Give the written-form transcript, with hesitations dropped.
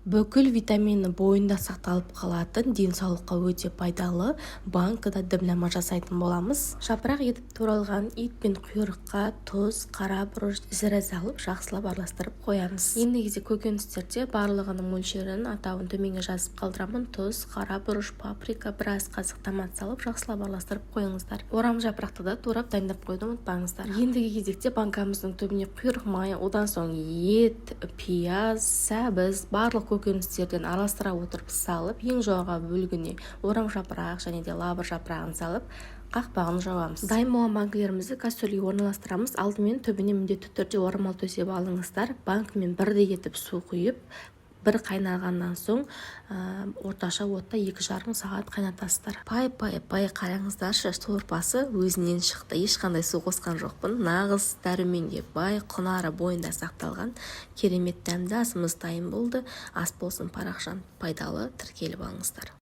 Бүкіл витамині бойында сақталып қалатын, денсаулыққа өте пайдалы банкада дәмлама жасайтын боламыз. Жапырақ етіп туралған ет пен құйрыққа тұз, қара бұрыш, зіре салып, жақсылап араластырып қоямыз. Ендігі кезек көкөністерде. Барлығының мөлшерін, атауын төменге жазып қалдырамын. Тұз, қара бұрыш, паприка, біраз қасық томат салып, жақсылап араластырып қойыңыздар. Орам жапырақты да турап, дайындап қоюды ұмытпаңыздар. Ендігі кезекте банкамыздың түбіне құйрық май, одан соң ет, пияз, сәбіз, барлық көкөністерден араластыра отырып салып, ең жоғарғы бөлігіне орам жапырақ және де лавр жапырағын салып, қақпағын жабамыз. Дайын болған банкілерімізді кастрюльге орналастырамыз. Алдымен түбіне міндетті түрде орамал төсеп алыңыздар. Банкімен бірдей етіп су құйып, бір қайнағаннан соң орташа отта 2,5 сағат қайнатасыздар. Пай, пай, пай, қараңыздаршы, сорпасы өзінен шықты, ешқандай су қосқан жоқпын. Нағыз дәруменге бай, құнары бойында сақталған керемет дәмді асымыз дайын болды. Ас болсын, парақшам пайдалы, тіркеліп алыңыздар.